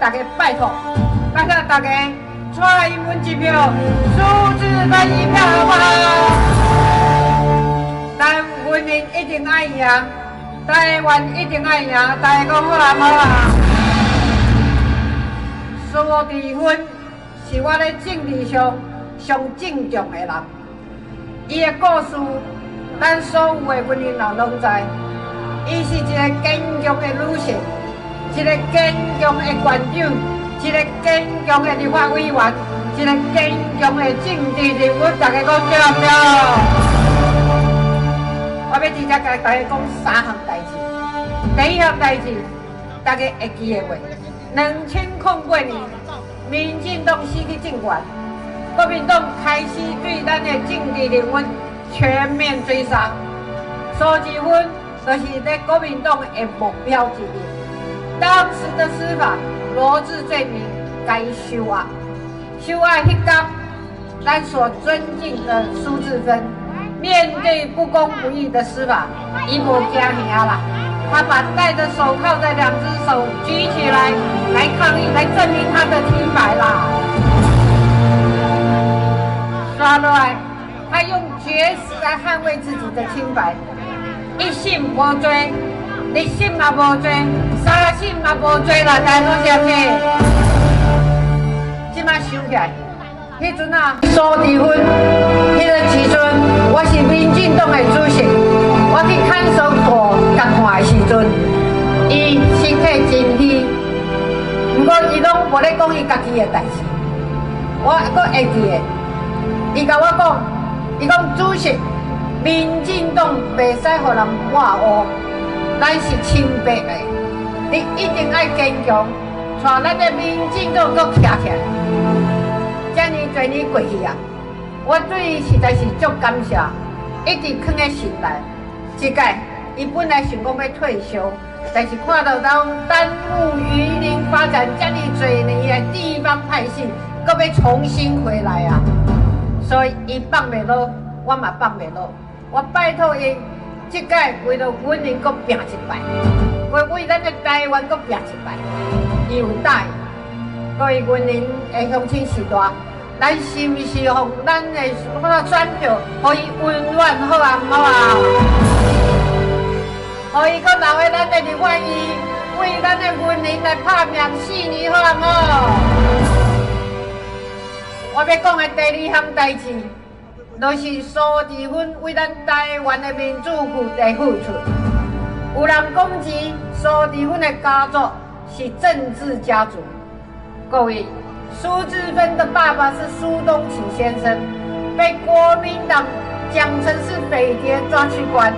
大家拜託，拜託大家，蔡英文一票，蘇治芬一票，好不好？咱雲林一定愛贏，台灣一定愛贏，大家講好啊無啊？蘇治芬是我咧政治上上敬重的人，伊的故事，咱所有的雲林人攏知。伊是一个堅強的女性，一個堅強的縣長，一個堅強的立法委員，一個堅強的政治人物，大家講對毋對？我欲直接共大家講三項代誌。第一項代誌，大家會記得無？2008年，民進黨失去政權，國民黨開始對咱的政治人物全面追殺，蘇治芬就是咧國民黨的目標之一。當時的司法羅致罪名，共伊收押，收押彼工，咱所尊敬的蘇治芬，面對不公不義的司法，伊無驚嚇啦，他把戴着手銬的兩隻手舉起來，來抗議，來證明他的清白啦。刷落來，他用絕食來捍衛自己的清白。一審無罪，二審嘛無罪，三審嘛無罪啦，大家攏是毋是？這馬想起來，彼陣啊，蘇治芬，彼个時陣，我是民進黨的主席，我去看守所共看的時陣，伊身體真虛，毋過伊攏無咧講伊家己的代誌，我閣會記得，伊共我講，伊講主席。民進黨袂使予人抹烏，咱是清白的，你一定愛堅強，帶咱的民進黨閣徛起來。遮爾濟年過去啊，我對伊實在是足感謝，一直囥佇心內。這擺伊本來想講欲退休，但是看到咱耽誤雲林發展遮爾濟年的地方派系，閣欲重新回來啊，所以伊放袂落，我嘛放袂落。我拜託伊，這擺為著雲林閣拚一擺，為咱的台灣閣拚一擺，伊有答應。各位雲林的鄉親序大，咱是毋是予咱的選票，予伊溫暖好啊？毋好啊？予伊閣留佇咱的立法院，為咱的雲林來拍拚4年好啊？毋好？我欲講的第二項代誌，就是蘇治芬為咱台灣的民主付出。有人攻擊蘇治芬的家族是政治家族。各位，蘇治芬的爸爸是蘇東啟先生，被國民黨講成是匪諜抓去關。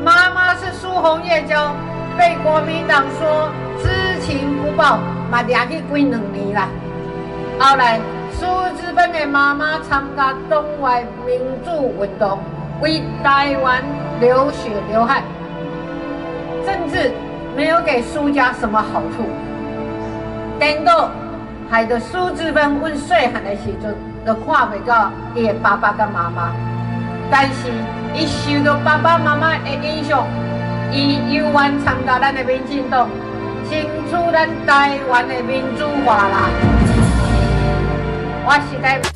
媽媽是蘇洪月嬌，被國民黨說知情不報，嘛掠去關兩年啦。後來，蘇治芬的媽媽參加黨外民主運動，為台灣流血流汗。政治沒有給蘇家什麼好處。顛倒害得蘇治芬阮細漢的時陣，就看袂到伊的爸爸佮媽媽。但是，伊受著爸爸媽媽的影響，伊猶原參加咱的民進黨，爭取咱台灣的民主化啦。我實在。